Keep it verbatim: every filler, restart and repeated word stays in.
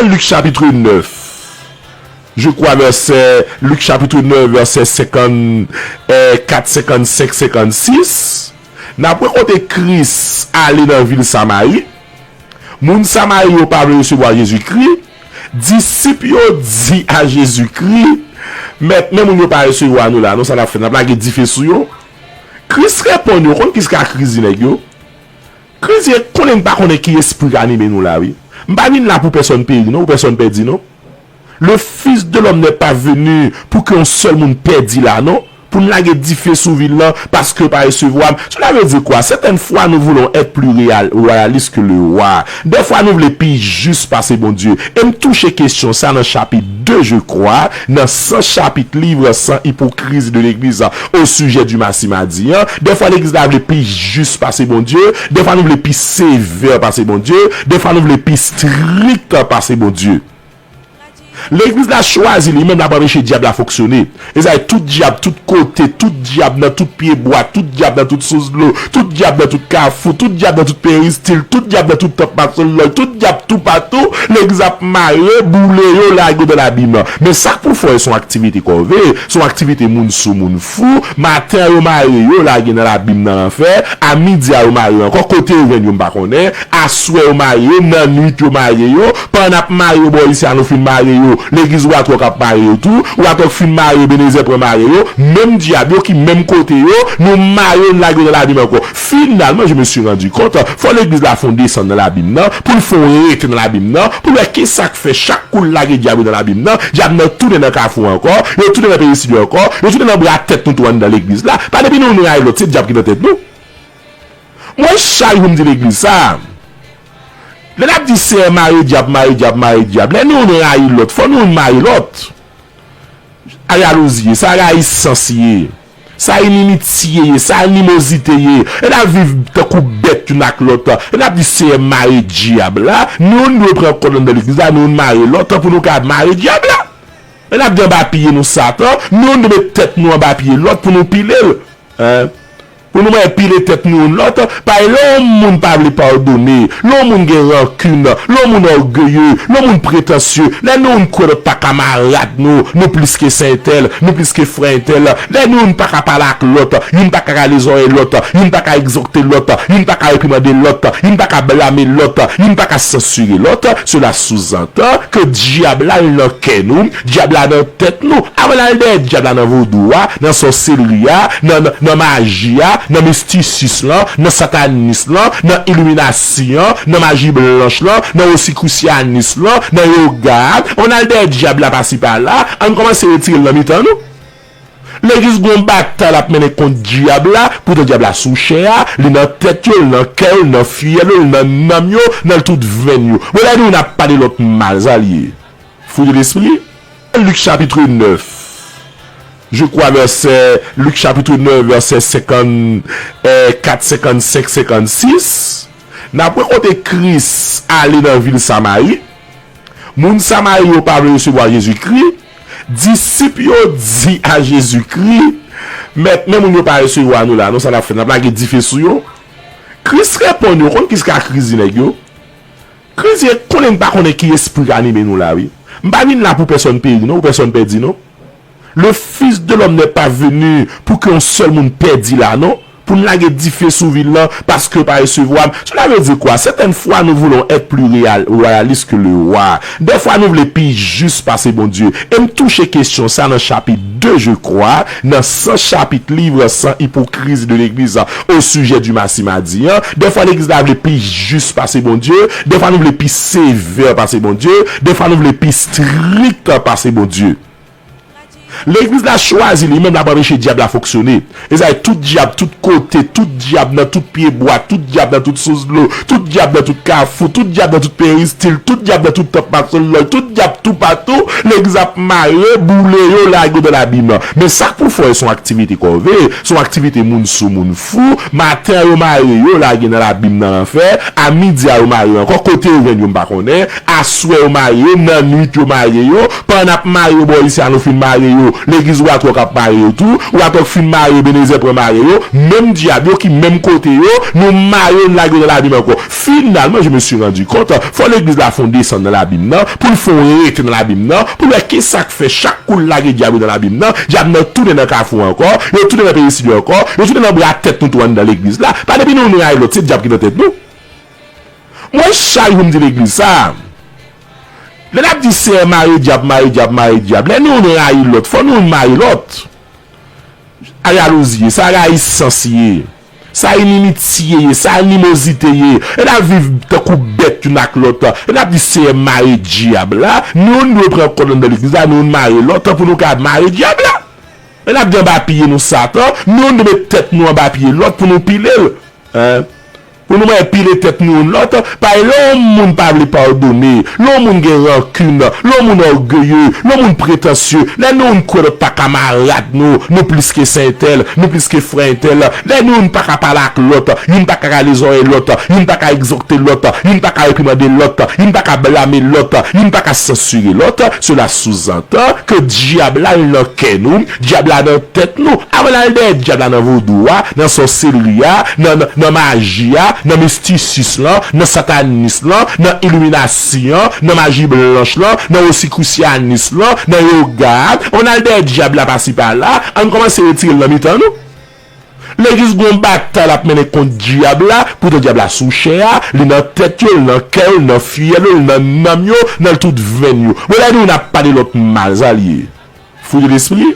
Lik chapit nèf, je kwa vèsè, Lik chapit nèf, vèsè senkannkat, senkannsenk, senkannsis, n ap wè kote Kris ale nan vil Samari. Moun Samari yo pa vle resevwa Jezikri. Disip yo di a Jezikri, Mèt, men moun yo pa resevwa nou la non, sa n ap fè? N ap lage dife sou yo? Kris reponn yo, konn kisa Kris di nèg yo? Kris di, konnen n pa konnen ki espri k anime nou la, wi. M pa vin la pou pèsonn peri non, pou pèsonn pèdi non. Le Fils de l'homme n'est pas venu pour que yon sèl moun pèdi la non, pou n lage dife sou vil lan, paske yo pa resevwa m. Cela veut dire quoi? Certaines fois, nous voulons être plus réal-, royalistes que le roi. Dèfwa, nou vle pi jis pase Bondye. E m touche kesyon sa nan chapit de, je crois, nan Sans chapitre, livre sans hypocrisie de l'Église au sujet du Massimadi an. Dèfwa, legliz la vle pi jis pase Bondye. Dèfwa, nou vle pi sevè pase Bondye. Dèfwa, nou vle pi strik pase Bondye. Legliz la chwazi li menm, l ap anpeche dyab la fonksyone. E sa, tout dyab, tout kote, tout dyab nan tout pye bwa, tout dyab nan tout sous dlo, tout dyab nan tout kafou, tout dyab nan tout peristil, tout dyab nan tout tanp masonlòj, tout dyab toupatou, legliz ap mare, boule yo, lage yo nan labim. Men sa k pou fè, se yon aktivite kòve, se yon aktivite moun sou moun fou. Maten an, yo mare yo, lage nan labim nan lanfè. A midi a, yo mare yo ankò. Kote yo jwenn yo, m pa konnen. Aswè, yo mare yo. Nan nwit, yo mare yo. Pandan n ap mare yo bò isi a, nou fin mare yo. Legliz Watwòk ap mare yo tou. Watwòk fin mare yo, Ebenezè pran mare yo. Menm dyab yo ki menm kote yo, nou mare yo, n lage yo nan labim ankò. Finalman, je me suis rendu compte, fò legliz la fè yon desann nan labim nan, pou l fè yon rete nan labim nan, pou l wè kisa k fè chak kou l lage dyab yo nan labim nan, dyab nan tounen nan kafou ankò, yo tounen nan peristil yo ankò, yo tounen nan bra tèt nou tou anndan legliz la. Pa depi nou youn rayi lòt, se dyab ki nan tèt nou. Mwen chak jou m di legliz sa. Lè n ap di Seyè mare dyab, mare dyab, mare dyab. Lè nou youn rayi lòt, fò nou youn mare lòt. A jalouzi ye, sa rayisans ye. Sa inimitye ye, sa animozite ye. Lè n ap viv tankou bèt youn ak lòt, lè n ap di Seyè mare dyab la, nou youn dwe pran kòd anndan legliz la, nou youn mare lòt pou nou ka mare dyab la. Lè n ap di anba pye nou Satan, nou youn dwe met tèt nou anba pye lòt pou nou pile l. Hein? Pou nou mare pile tèt nou youn lòt, paske lè yon moun pa vle padone, lè yon moun gen rankin, lè yon moun ògeye, lè yon moun pretansye, lè nou youn kwè lòt pa kamarad nou, nou plis ke sè entèl, nou plis ke frè entèl, lè nou youn pa ka pale ak lòt, youn pa ka rale zòrèy lòt, youn pa ka egzòte lòt, youn pa ka reprimande lòt, youn pa ka blame lòt, youn pa ka sansire lòt, cela sous-entend ke dyab la nan kè nou, dyab la nan tèt nou. Avan n al dèyè dyab la nan vodou a, nan sòsèlri a, nan, nan, nan maji a, nan mistisis lan, nan satanis lan, nan iliminasi an, nan maji blanch lan, nan rosikrusyanis lan, nan yoga a. Avan n al dèyè dyab la pasi pala, ann kòmanse retire l nan mitan nou. Legliz gon batay l ap mennen kont dyab la, poutan dyab la sou chè a, li nan tèt yo, li nan kè yo, li nan fyèl yo, li nan nanm yo, nan tout venn yo. Bon, lè nou n ap pale lòt mal, sa l ye. Fruit de l'esprit. Lik chapit nèf, je kwa vèsè, Lik chapit nèf, vèsè senkannkat, senkannsenk, senkannsis, n ap wè kote Kris ale nan vil Samari. Moun Samari yo pa vle resevwa Jezikri. Disip yo di a Jezikri, Mèt, men moun yo pa resevwa nou la non, sa n ap fè? N ap lage dife sou yo? Kris reponn yo, konn kisa Kris di nèg yo? Kris di, konnen n pa konnen ki espri k anime nou la, wi. M pa vin la pou pèsonn peri non, pou pèsonn pèdi non. Le Fils de l'homme n'est pas venu pour que yon sèl moun pèdi la non, pou n lage dife sou vil lan, paske yo pa resevwa m. Cela veut dire quoi? Certaines fois, nous voulons être plus réal-, royalistes que le roi. Dèfwa, nou vle pi jis pase Bondye. E m touche kesyon sa nan chapit de, je crois, nan Sans chapitre, livre sans hypocrisie de l'Église au sujet du Massimadi an. Dèfwa, legliz la vle pi jis pase Bondye. Dèfwa, nou vle pi sevè pase Bondye. Dèfwa, nou vle pi strik pase Bondye. Legliz la chwazi li menm, l ap anpeche dyab la fonksyone. E sa, tout dyab, tout kote, tout dyab nan tout pye bwa, tout dyab nan tout sous dlo, tout dyab nan tout kafou, tout dyab nan tout peristil, tout dyab nan tout tanp masonlòj, tout dyab toupatou, legliz ap mare, boule yo, lage yo nan labim. Men sa k pou fè, se yon aktivite kòve, se yon aktivite moun sou moun fou. Maten an, yo mare yo, lage nan labim nan lanfè. A midi a, yo mare yo ankò. Kote yo jwenn yo, m pa konnen. Aswè, yo mare yo. Nan nwit, yo mare yo. Pandan n ap mare yo bò isi a, nou fin mare yo. Legliz Watwòk ap mare yo tou. Watwòk fin mare yo, Ebenezer pran mare yo. Menm dyab yo ki menm kote yo, nou mare yo, n lage yo nan labim ankò. Finalman, je me suis rendu compte, fò legliz la fè yon desann nan labim nan, pou l fè yon rete nan labim nan, pou l wè kisa k fè chak kou l lage dyab yo nan labim nan, dyab nan tounen nan kafou ankò, yo tounen nan peyi sid yo ankò, yo tounen nan bra tèt nou tou anndan legliz la. Pa depi nou youn rayi lòt, se dyab ki nan tèt nou. Mwen, chak jou m di legliz sa, lè n ap di Seyè mare dyab, mare dyab, mare dyab, lè nou youn rayi lòt, fò nou youn mare lòt. A jalouzi ye, sa rayisans ye, sa inimitye ye, sa animozite ye. Lè n ap viv tankou bèt youn ak lòt, lè n ap di Seyè mare dyab la, nou youn dwe pran kòd anndan legliz la, nou youn mare lòt pou nou ka mare dyab la. Lè n ap di anba pye nou Satan, nou youn dwe met tèt nou anba pye lòt pou nou pile l. Hein? Pou nou mare pile tèt nou youn lòt, paske lè yon moun pa vle padone, lè yon moun gen rankin, lè yon moun ògeye, lè yon moun pretansye, lè nou youn kwè lòt pa kamarad nou, nou plis ke sè entèl, nou plis ke frè entèl, lè nou youn pa ka pale ak lòt, youn pa ka rale zòrèy lòt, youn pa ka egzòte lòt, youn pa ka reprimande lòt, youn pa ka blame lòt, youn pa ka sansire lòt, cela sous-entend ke dyab la nan kè nou, dyab la nan tèt nou. Avan n al dèyè dyab la nan vodou a, nan sòsèlri a, nan, nan, nan maji a, nan mistisis lan, nan satanis lan, nan iliminasi an, nan maji blanch lan, nan rosikrusyanis lan, nan yoga a, avan n al dèyè dyab la pasi pala, ann kòmanse retire l nan mitan nou. Legliz gon batay l ap mennen kont dyab la, poutan dyab la sou chè a, li nan tèt yo, li nan kè yo, li nan fyèl yo, li nan nanm yo, nan tout venn yo. Bon, lè nou youn ap pale lòt mal, sa l ye? Fou de lespri?